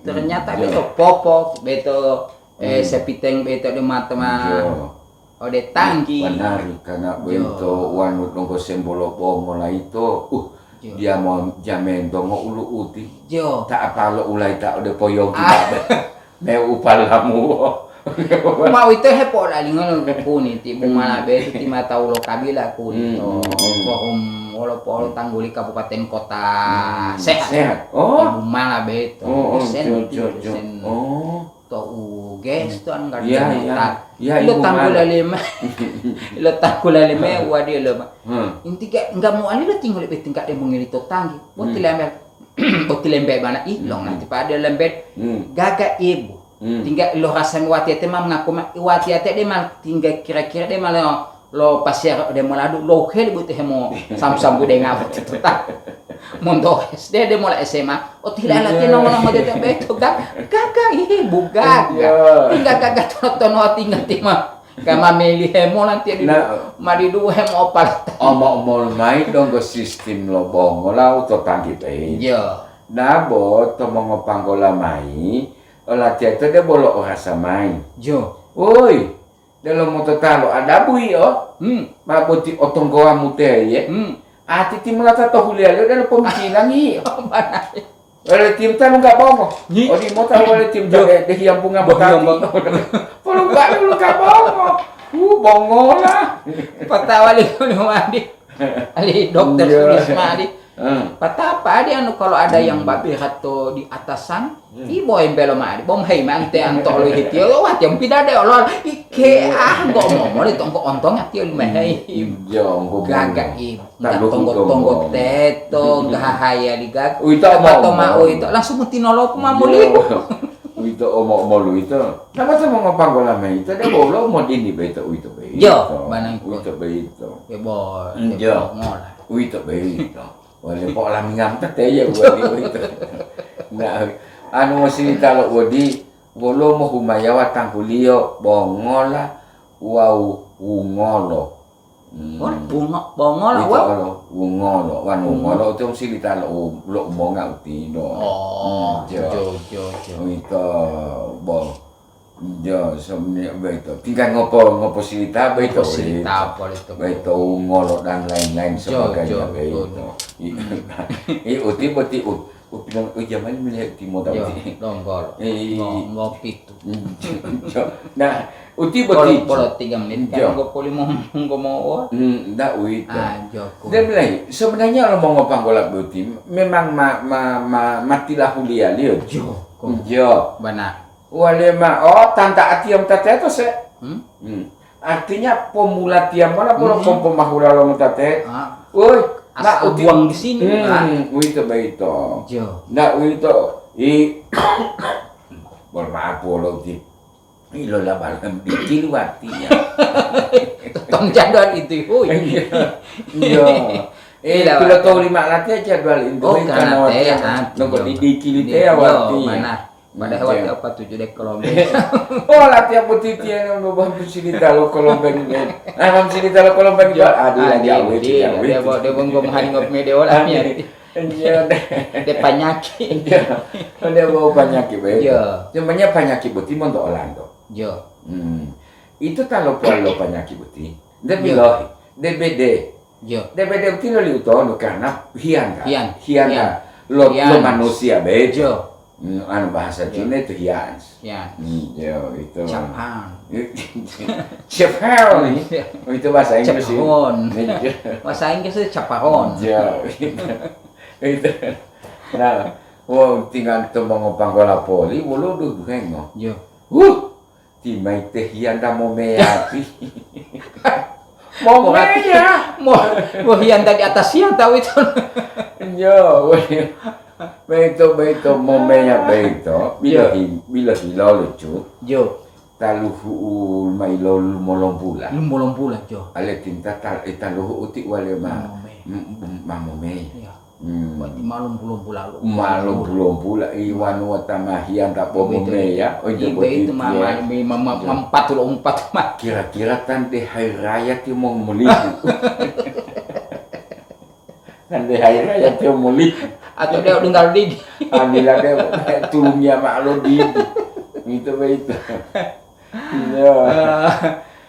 ternyata beto popok, beto, eh, sepiteng beto de mata ma ode tanggi. Benar, karena beto wanu donggo sembolo bongola itu, uh, dia mau jamen dongo ulu uti. Jo. Tak apa lo ulai tak ode poyong kita. Me upalamu. Ma uwito hepo'odalingo lo kuni ti Bumalabe ti mata ulo kabila kuni to forum wolo polo tangguli kabupaten kota sehat. Sehat. Oh. Bumalabe to. Oh, oh, jo, jo, jo. Oh. To uges to angga. Iya, iya. Iya, lo tanggula lima. Lo tanggula lima wadi lo. Inti ga enggak mau ali lo tinggal be tingkat de mongili to tanggi. Boti lembe. Boti lembe bana, ih, long nanti pada lembe. Gaga ibu. Tingga lo rasa watiate ma mengaku ma, watiate de mal tingga kira-kira de mal lo, lo pasiar de moladu lo heli buti hemo sam-sambu de ngabo tututa. Mondo S D de mola S M A. O tila lati nongol mo de beto ga, gaga ibu gaga. Tingga gaga tono-tono tingga tima. Kama meli hemo nanti di madidu hemo opal. Omo-omol mai donggo sistem lo bongola u to tanggi pei. Iya. Nabo to mongopanggola mai, olatiya to de bolo orasa mai. Jo. Woi, delo mototalo adabu iyo. Hmm. Ma boti otonggowamu teye. Hmm. Ati timulata to huliya liyo delo pomikilangi. Wale tim tanu nggak bongo. Odi mota wale tim de, de hiyam bunga mota. Polu baru lu nggak bongo. Uh, bongola. Patawali kuno mandi. Ali dokter Sulisma ali. Patapa adi anu kalau ada yang babi rato di atasan, ibo embelo ma adi. Bom hei mante antolo hitiyo, wah, yang pidade olol. Ike, ah, nggak mau moli tongko ontong ati lumehei. Gaga ibu. Enggak tonggo-tonggo teto, enggak hahaya ligaga. Uwito ma uwito, langsung mutinolopu ma muli. Uwito omo-omolu ito. Nama to mongopanggola mayi ito, de bolo modini beito uwito beito. Jo, banangku. Uwito beito. Kebo, jo. Kebo ngola. Uwito beito. Wale po'olamingam teteye uwito. Nah, anu musi talo wodi, wolo mohumayawa tangkuliyo bongola wawu wungolo. Hmm. Wah, bungo-, bongolo, ito wah. Olo, wungolo, wan wungolo, uti wong silita lo u-, lo umonga utino. Oh, hmm, jo. Jo, jo, jo. Uwito, bo. Jo, somni beito. Tinggal ngopo, ngopo silita beito. Ngopo silita uwito. Beito wungolo dan lain-lain sebagainya beito. Jo, jo, betul. I, i, uti boti u-, Upinang, oh, jamani melihat timo tawuti. Donggolo. Eh, ngo-, ngopitu. Jo. Nah, uti boti. Polo, polo tiga menit kan, ngo poli mo, ngo mo. Hmm, ndak uwito. Ah, joko. Dia bilang, sebenarnya lo mongopanggola boti memang ma, ma, ma, matilah huliya liyo. Jo. Jo. Benar. Wale ma, oh, tanta atiyam tateto se. Hmm? Hmm. Artinya, pomulatiya mola bolo pompo mahula lo mutate. Ah. Woi, as-, na uti-, buang di sini, hmm, ah. Uwito boyito. Jo. Na uwito, i, mohon maaf, wolo uti. I lo labalam dikil watiya. Tong jadwal itu, hui. Iya. Iya. Eh, iya, pilo tawu lima latiya jadwal itu, oh, hui, karena karena watiya, ah, nunggu di, dikil itu ya, watiya. Mana? Padahal watiya apa tuju de kolombeng. Oh, latiya putitiya no, no, bang silita lo kolombeng. Ah, bang silita lo kolombeng. Jo, adi, adi, lagi awet, adi, lagi awet. Dia bawa, dia bawa gua mahani ngopi media olah, ya. Iya, deh. Dia panyaki. Iya. Dia bawa panyaki, baik. Iya. Sebenarnya panyaki boti monto Orlando. Jo. Hmm. Itu kalau pual lo panyaki boti. Dia bilang, D B D. Jo. D B D boti lo liutono karena hian, kan? Hian. Hian, hian, kan? Lo, hian. Lo manusia, baik. Jo. Hmm, anu bahasa Cina itu hians. Ya. Hmm, yo, itu. Japan. Japan. Iya. Oh, itu bahasa Inggris. Ya. Japan. Iya. Bahasa Inggris itu chaperon. Yo, itu. Itu. Nah, wong tinggal to mongopanggola poli, wolo duduhengo. Yo. Huh, timai tehianda momeyati. Momeya. Mo, mo hian tadi atas hian tahu itu. Yo, beito, beito, momeya beito. Bila Yo. Hi-, bila Hilolo, Cu. Jo. Taluhu mailo lumolombula. Lumolombula, jo. Ale tinta tal, e, taluhu uti wale ma. Mamome. M-, m-, mamome. Iya. Hmm. Berarti malum belum pula lu. Malo bulombula iwanu watamahian ta Begitu. Momeya. Oh, Iya, itu begitu, begitu, mama, ya. mama, mama, empat puluh empat, mah. Kira-kira tan de hari raya ti mau melihu. Tan de hari raya ti mau melihu. Atau dia tinggal di Amila de tulungia mak lo di. Itu begitu. Iya.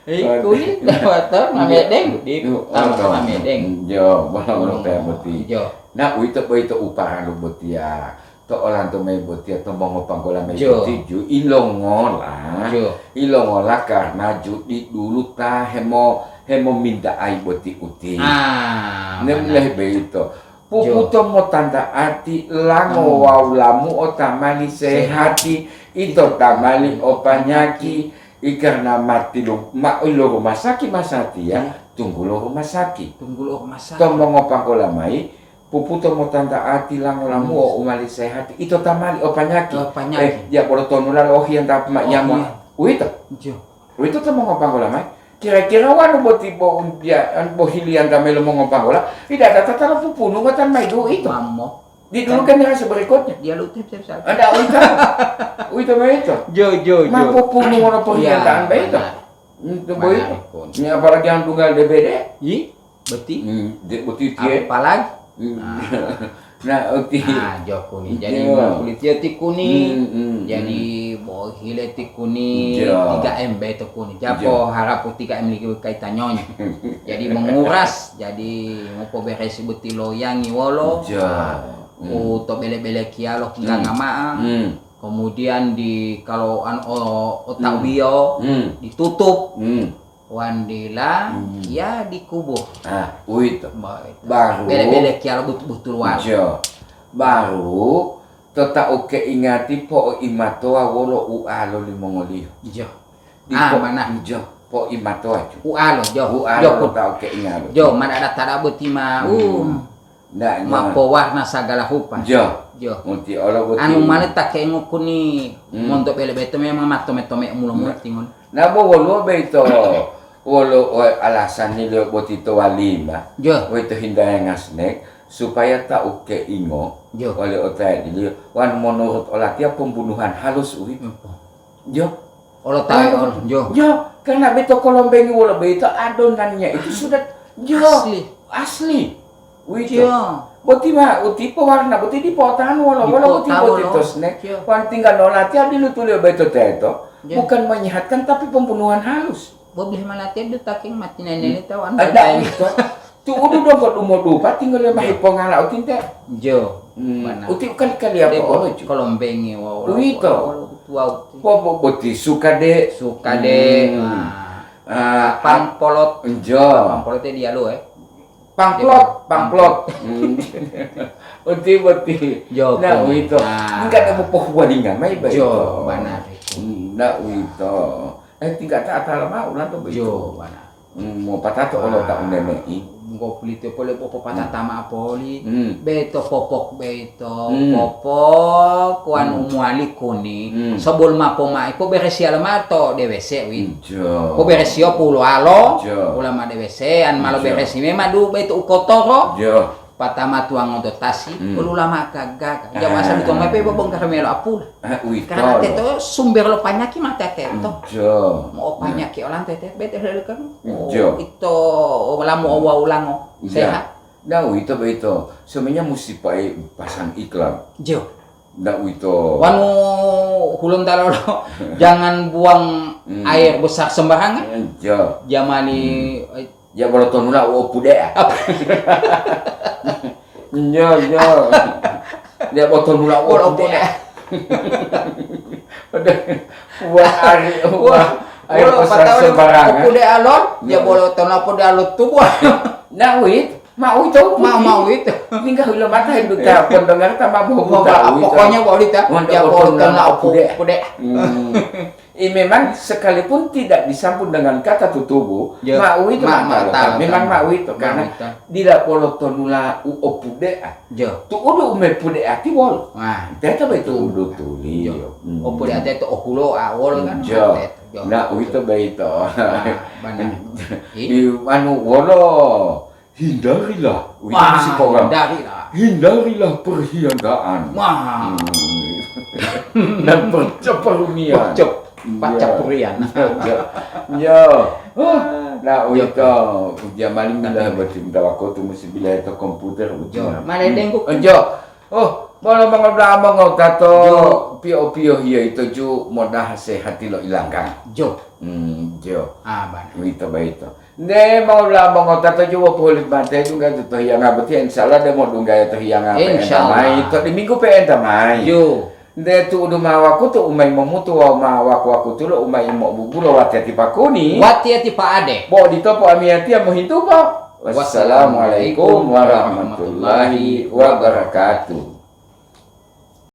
Eh, iku ni dawator mamedeng di Yo, tamu oh, mamedeng. Yo, bolong lo kayak boti. Jo. Nah, uito boyito uparalu botiya. To olanto mayi botiya, to mongopanggola mayi Jo. boti ju. Ilongola. Jo. Ilongola karena ju di dulu ta hemo, hemo minta ai boti uti. Ah, Nem mana? Leh beito. Puputo motanda ati lango Hmm. wawu lamu o tamali Sehat. sehati, ito tamali o panyaki, i karena mati lo, ma, lo rumah sakit masatiya, tunggu lo rumah sakit. Tunggu lo rumah sakit. To mongopanggola mayi, puputo motanda ati lango lamu o umali sehati, ito tamali o panyaki. O panyaki. Eh, ya bolo tonula lo hian ta ma Oh, iyamo. iya. Uito. Jo. Uito to mongopanggola mayi. Kira-kira wanu boti bo, ya, bo hilian ta melo mongopanggola, tidak ada tata lo pupunu ngotan mayi du ito. Mamo. Di dulu kan generasi berikutnya. Dia lu tip tip sal. Ada uito. Uito mayi ito. Jo, jo, Ma jo. pupunu ngono perhiasan Ya, bayi ito. benar. Untuk boy. Benar, pun. Ini apalagi yang tunggal D B D. Yi, beti. Hmm, de boti tie. Apalagi. Hmm. Nah, uti. Ah, jo kuni. Jadi Iya. mau kulit yo ti kuni. Hmm, hmm, Jadi bohile ti kuni Iya. tiga M B to kuni. Japo Iya. Harapu tiga M lagi kaitannya. Jadi menguras, jadi mau poberesi beti loyangi wolo. Ja. U to bele-bele kialo kenganga ma'a. Hmm. Kemudian di kalau an o, otak bio Hmm. ditutup. Hmm. Wandila Hmm. ya dikubur. Ah, uito. Baik. Baru. Bele-bele kialo butul-butul walo. Jo. Baru to ta o keingati po'oimatoa wolo ualo limongoliyo. Jo. Di Ah, po-, mana? Jo, po'oimatoa ju. Ualo jo. Ualo Jo. to ta o keingalo. Jo, mana ada tada boti ma. Hmm. Um. Ndak Ma nyo. Powarna sagala hupa. Jo. Jo. Muti olo boti. Anu male ta kengo kuni Hmm. monto bele beto memang matome-tome mulo muti ngon. Nah, bo woluwo boyito, wolo o alasan ni liyo boti to walima, Jo. boyito hindaya ngasnek, supaya ta ukeingo Jo. oli otayi diliyo, wan menurut olatiya pembunuhan halus uwito. Empo. Jo. Olo tayo, Wan, olo, jo. Jo, karena beto kolombengi wolo boyito adonannya itu sudah jo. Asli. Asli. Uwito. Jo. Boti ma uti pewarna boti dipotanu wolo, wolo boti Dipotanu boti wolo. To snack. Jo. Wan tinggal nolati adilu tulio beto teto. Jo. Bukan menyehatkan tapi pembunuhan halus. Bo beli malate do taking mati nene tahu anu Ada tayo. Uwito. Tu udu dong ko dumo dupa tinggal le mahi pongala utinte. Jo. Hmm. Mana? Uti kali-kali apa Debo olo ju. Kolombengi wolo. Uwito. Wolo tua uti. Popo boti suka de. Suka de. Hmm. Ah. Ah, Pangpolot. Jo. Pangpolotnya dia lo eh. Pangplot, pangplot. Hmm. Uti boti. Jo, Nah, pun. uwito. Ah. Enggak ada mau pohuwalinga mai baik. Jo, mana? Hmm, nah, uwito. Eh, tinggal tak atala mau ulanto begitu. Jo, mana? Hmm, mau patato olo tak uneme i. Ngo pulite pole popo patata ma poli. Hmm. Beto popok beto. Hmm. Popok wan umuali kuni. Hmm. Sebelum ma pomai po beresi alamato dewese wi. Jo. Po beresi o pulo alo. Jo. Ulama dewese an malo Jo. Beresi memang du beto ukotoro. Jo. Patama tuang oto tasi, Hmm. ulama kagaga. Ah. Jawab asal itu mepe bongkar melo apula. Ah, uwito. Karena teto sumber lo panyaki mate teto. Jo. Mo panyaki olan tete bete lele kan. Jo. Ito lamu owa ulango. Iya. Sehat. Nah, uwito begitu. Sebenarnya mesti pa-, pasang iklan. Jo. Nah, uwito. Wanu hulun talolo jangan buang Hmm. air besar sembarangan. Jo. Jamani eh, Ya bolo tonula wo pude. Apa? Jo, jo. Ya bolo tonula wo Wolo pude. pude. Udah, buat ari, wah, air wolo besar patau dia sembarangan. Opude alon, ya. Bolo tono opude alon tubuh. Nah, wit, mau itu. Mau, mau itu. Tinggal ulo mata itu ta pendengar ta mau mau buta apa, itu. Pokoknya boleh ta. Wanda ya, bolo tono opude. Opude. Hmm. Eh, memang sekalipun tidak disampun dengan kata tutubu, ya, mau itu ma-, matalo. Memang mau itu karena dila polo tonula u opude. Jo. Tu'udu u mepude'ati wolo. Wah. Teto betu. Tu'udu tuliyo. Jo. Hmm. Opo de ate to ohulo a wolo kan? Jo. Teto. Jo. Nah, uwito beito. Nah, bana. I anu wolo, hindarilah. Uwito. Wah, si program. Hindarilah. Hindarilah perhianaan. Wah. Hmm. Dan perceperunian. Percep-, iya. Pacapurian. Iya, iya. Iya. Oh, nah, uwito. Jamani mila berarti minta waktu mesti bila itu komputer. Jo. Mana dengku? Jo. Oh, bolo mongobla mongotato. Jo. Pio-pio hiyo ito ju modaha sehati lo ilanggang. Jo. Hmm, jo. Ah, bana. Uwito baito. Nde mongobla mongotato ju wo pohulit mate dungga to hiyanga boti, insyaallah de modungga to hiyanga pe enta mai. Insyaallah. To di minggu pe enta mai. Jo. Nde tu'udu ma wakutu u mai momutu wawu ma waku-wakutulo u mai mobubulo watiyati pakuni. Watiyati pa'ade. Bo odito po amiyatiya mohintupa. Wassalamualaikum warahmatullahi wabarakatuh.